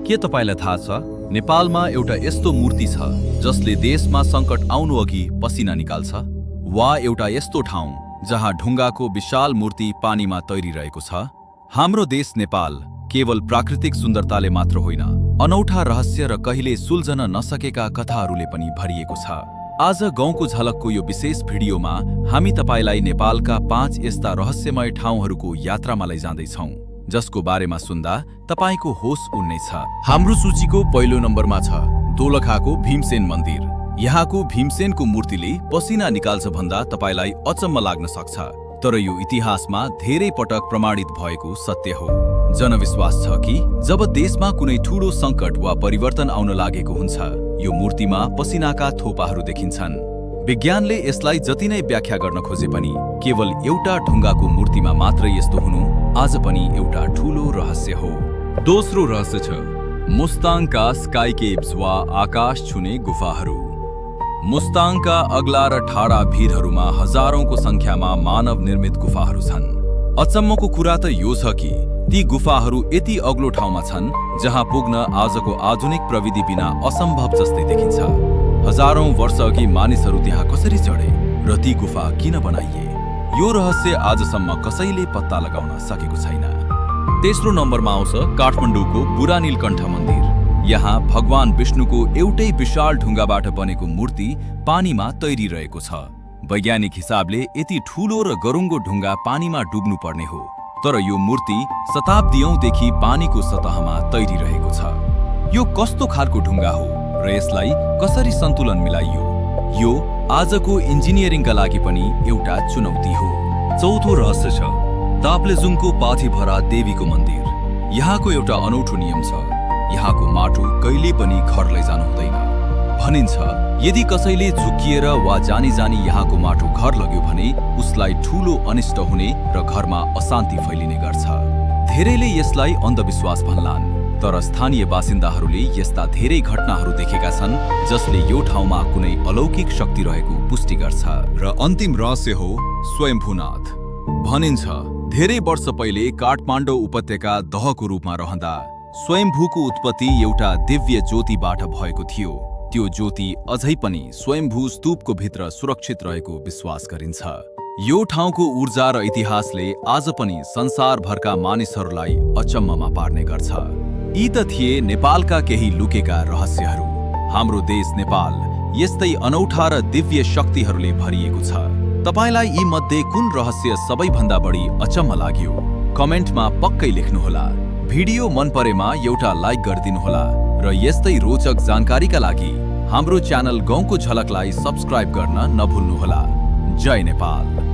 के तपाईलाई थाहा छ नेपालमा एउटा यस्तो मूर्ति छ जसले देशमा संकट आउनु अघि पसिना निकाल्छ वा एउटा यस्तो ठाउँ जहाँ ढुङ्गाको विशाल मूर्ति पानीमा तैरिरहेको छ। हाम्रो देश नेपाल केवल प्राकृतिक सुन्दरताले मात्र होइन, अनौठा रहस्य र कहिले सुल्झन नसकेका कथाहरूले पनि भरिएको छ। आज गाउँको झलकको यो विशेष भिडियोमा हामी तपाईलाई नेपालका 5 यस्ता रहस्यमय ठाउँहरूको यात्रामा लैजाँदैछौँ जसको बारेमा सुन्दा तपाईको होस उड्नेछ। हाम्रो सूचीको पहिलो नम्बरमा छ दोलखाको भीमसेन मन्दिर। यहाँको भीमसेनको मूर्तिले पसिना निकाल्छ भन्दा तपाईलाई अचम्म लाग्न सक्छ, तर यो इतिहासमा धेरै पटक प्रमाणित भएको सत्य हो। जनविश्वास छ कि जब देशमा कुनै ठूलो संकट वा परिवर्तन आउन लागेको हुन्छ, यो मूर्तिमा पसिनाका थोपाहरू देखिन्छन्। विज्ञानले यसलाई जति नै व्याख्या गर्न खोजे पनि केवल एउटा ढुङ्गाको मूर्तिमा मात्र यस्तो हुनु आज पनि एउटा ठूलो रहस्य हो। दोस्रो रहस्य छ मुस्ताङका स्काई केव्स वा आकाश छुने गुफाहरू। मुस्ताङका अग्ला र ठाडा भिरहरूमा हजारौंको संख्यामा मानव निर्मित गुफाहरू छन्। अचम्मको कुरा त यो छ कि ती गुफाहरू यति अग्लो ठाउँमा छन् जहाँ पुग्न आजको आधुनिक प्रविधि बिना असम्भव जस्तै देखिन्छ। हजारौं वर्ष अघि मानिसहरू त्यहाँ कसरी चढे र ती गुफा किन बनाइए, यो रहस्य आजसम्म कसैले पत्ता लगाउन सकेको छैन। तेस्रो नम्बरमा आउँछ काठमाडौँको बुरा नीलकण्ठ मन्दिर। यहाँ भगवान विष्णुको एउटै विशाल ढुङ्गाबाट बनेको मूर्ति पानीमा तैरिरहेको छ। वैज्ञानिक हिसाबले यति ठूलो र गरुङ्गो ढुङ्गा पानीमा डुब्नु पर्ने हो, तर यो मूर्ति शताब्दीयौंदेखि पानीको सतहमा तैरिरहेको छ। यो कस्तो खालको ढुङ्गा हो र यसलाई कसरी सन्तुलन मिलाइयो, यो आजको इन्जिनियरिङका लागि पनि एउटा चुनौती हो। चौथो रहस्य छ ताप्लेजुङको पाथिभरा देवीको मन्दिर। यहाँको एउटा अनौठो नियम छ, यहाँको माटो कहिले पनि घर लैजानु हुँदैन। भनिन्छ यदि कसैले झुक्किएर वा जानी जानी यहाँको माटो घर लग्यो भने उसलाई ठूलो अनिष्ट हुने र घरमा अशान्ति फैलिने गर्छ। धेरैले यसलाई अन्धविश्वास भन्लान्, तर स्थानीय बासिन्दाहरूले यस्ता धेरै घटनाहरू देखेका छन् जसले यो ठाउँमा कुनै अलौकिक शक्ति रहेको पुष्टि गर्छ। र अन्तिम रहस्य हो स्वयम्भूनाथ। भनिन्छ धेरै वर्ष पहिले काठमाडौँ उपत्यका दहको रूपमा रहँदा स्वयम्भूको उत्पत्ति एउटा दिव्य ज्योतिबाट भएको थियो। त्यो ज्योति अझै पनि स्वयम्भू स्तूपको भित्र सुरक्षित रहेको विश्वास गरिन्छ। यो ठाउँको ऊर्जा र इतिहासले आज पनि संसारभरका मानिसहरूलाई अचम्ममा पार्ने गर्छ। यी त थिए नेपालका केही लुकेका रहस्यहरू। हाम्रो देश नेपाल यस्तै अनौठा र दिव्य शक्तिहरूले भरिएको छ। तपाईलाई यी मध्ये कुन रहस्य सबैभन्दा बढी अचम्म लाग्यो? कमेन्टमा पक्कै लेख्नुहोला। भिडियो मन परेमा एउटा लाइक गरिदिनुहोला र यस्तै रोचक जानकारीका लागि हाम्रो च्यानल गाउँको झलकलाई सब्स्क्राइब गर्न नभुल्नुहोला। जय नेपाल।